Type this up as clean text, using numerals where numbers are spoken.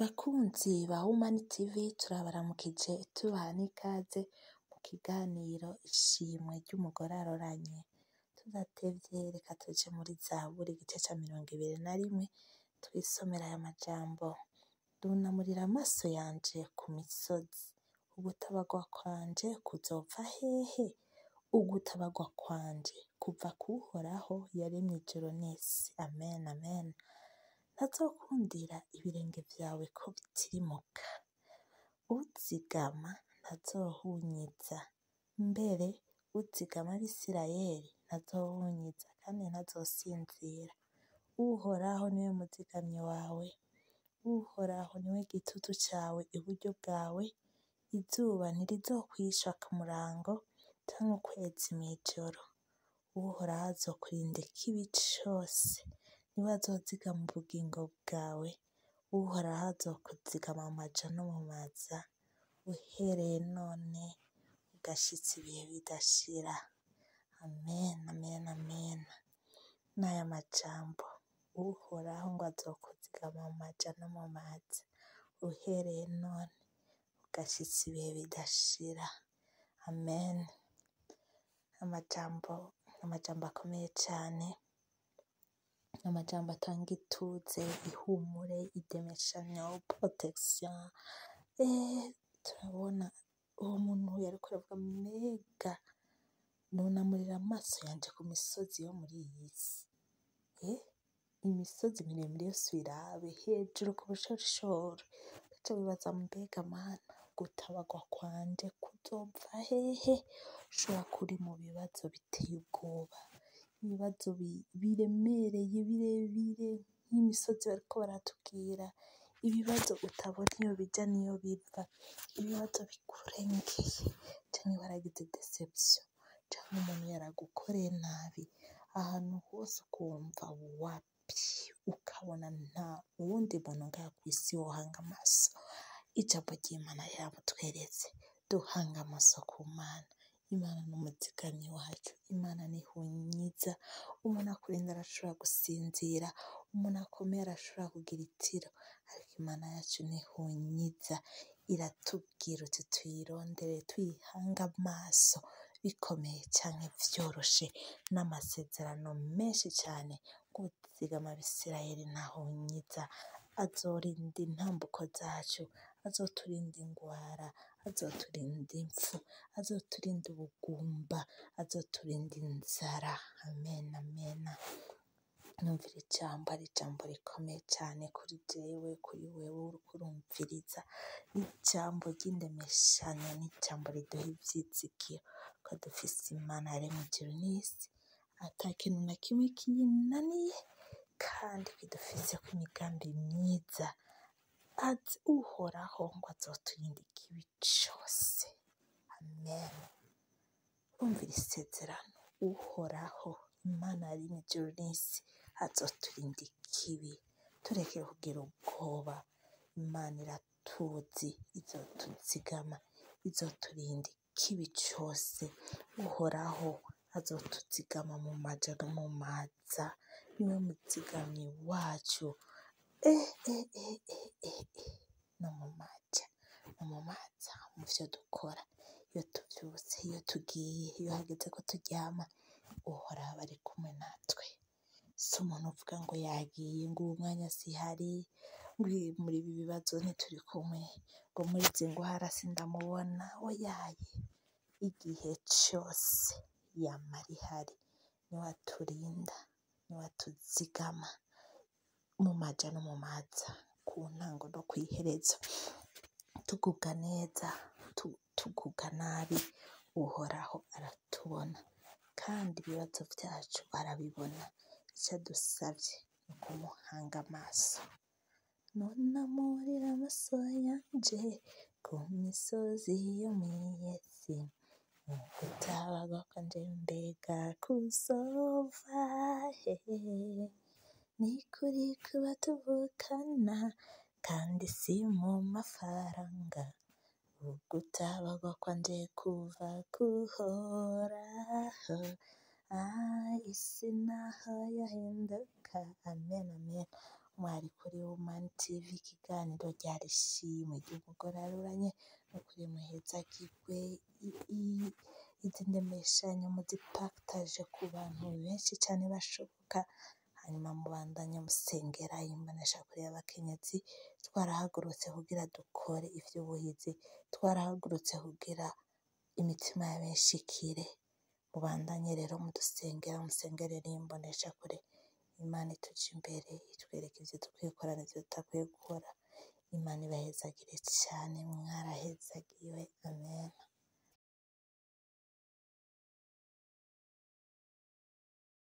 Bakunzi ba Humani TV, turabaramukije tubaha n'ikaze mu kiganiro Ishimwe ry'umugore aroranye. Tudatevye, reka tuje muri Zaburi igice ca 21, twisomera aya majambo: Ndunamurira amaso yanje ku misozi, ugutabarwa kwanje kuzova hehe? Ugutabarwa kwanje kuva k'Uhoraho yaremye ijuru n'isi. Amen, amen. Ntazokundira ibirenge vyawe ko bitirimuka, uzigama ntazohunyiza, mbere uzigama Abisirayeli ntazohunyiza kandi ntazosinzira. Uhoraho niwe muzigamyi wawe, Uhoraho niwe gitutu cawe iburyo bwawe. Izuba ntirizokwica ku murango canke ukwezi mw'ijoro. Uhoraho azokurinda ikibi cose, niwe azozigama ubugingo bwawe. Uhoraho azokuzigama mu maja no mu maza, uhereye none ugashitsa ibihe bidashira. Amen, amen, amen. N'aya majambo: Uhoraho ngo azokuzigama mu maja no mu maza, uhereye none ugashitsa ibihe bidashira. Amen. Amajambo akomeye cane, amajambo atanga ituze, ihumure, idemeshanyo, protection. Turabona uwo muntu yariko aravuga: mbega nunamurira amaso yanje ku misozi yo muri iyi si. Imisozi miremire yose uyirabe hejuru ku bushorishori, ugaca wibaza: mbega Mana, gutabarwa kwanje kuzova hehe? Ushobora kuba uri mu bibazo biteye ubwoba, ibibazo biremereye, birebire nk'imisozi bariko baratubwira, ibibazo utabona iyo bija n'iyo biva, ibibazo bikurengeye, canke waragize deception, canke umuntu yaragukoreye nabi, ahantu hose ukumva wapi, ukabona nta wundi muntu ngaha kw'isi wohanga amaso. Ijambo ry'Imana riramutweretse: duhanga amaso ku Mana. Imana ni umuzigamyi wacu, Imana ntihunyiza. Umuntu akurinda arashobora gusinzira, umuntu akomeye arashobora kugira itiro, ariko Imana yacu ntihunyiza. Iratubwira uti tuyirondere, tuyihange amaso, bikomeye canke vyoroshe, n'amasezerano menshi cane. Kuzigama Abisirayeli ntahunyiza, azorinda intambuko zacu, azoturinda ingwara, azoturinda impfu, azoturinda ubugumba, azoturinda inzara. Amen, amen. Numvira ijambo ari ijambo rikomeye cane kuri jewe, kuri wewe uriko urumviriza. Ni ijambo ry'indemeshanyo, ni ijambo riduha ivyizigiro ko dufise Imana yaremye ijuru n'isi, ata kintu na kimwe kiyinaniye, kandi ko idufiseko imigambi myiza. Azi Uhoraho ngo azoturinda ikibi cose. Amen. Urumvira isezerano: Uhoraho Imana yaremye ijuru n'isi azoturinda ikibi. Tureke kugira ubwoba, Imana iratuzi, izotuzigama, izoturinda ikibi cose. Uhoraho azotuzigama mu maja no mu maza, niwe muzigamyi wacu. No mu maja no mu maza, mu vyo dukora, iyo tuvyutse, iyo tugiye, iyo hageze ko turyama, Uhoraho aba ari kumwe natwe. Si umuntu uvuga ngo yagiye, ngo uwu mwanya sihari, ngo muri ibi bibazo ntituri kumwe, ngo muri izi ngwara sindamubona. Oyaye, igihe cose yama arihari, niwe aturinda, niwe atuzigama mu maja no mu maza, ku ntango no kw'iherezo. Tugubwa neza, tugubwa nabi, Uhoraho aratubona, kandi ibibazo vyacu arabibona. Ico adusavye ni ukumuhanga amaso. Nunamurira amaso yanje ku misozi yo mw'isi, ugutabarwa kwanje mbega kuzova hehe? Ni kuri kuba tuvukana, kandi si mu mafaranga. Ugutabarwa kwanje kuva k'Uhoraho, isi naho yohinduka. Amen, amen. Mwari kuri Woman TV, ikiganiro ryari ishimwe ry'umugore aruranye. Nukuri muhezagirwe. Izi ndemeshanyo muzipartage ku bantu benshi cane bashoboka, hanyuma mubandanye musengera imboneshakure y'abakenyezi. Twarahagurutse kugira dukore ivy'ubuhizi, twarahagurutse kugira imitima ya benshi ikire. Mubandanye rero mudusengera, musengerere imboneshakure. Imana ituje imbere, itwereke ivyo dukwiye gukora n'ivyo tudakwiye gukora. Imana ibahezagire cane, mwarahezagiwe. Amen.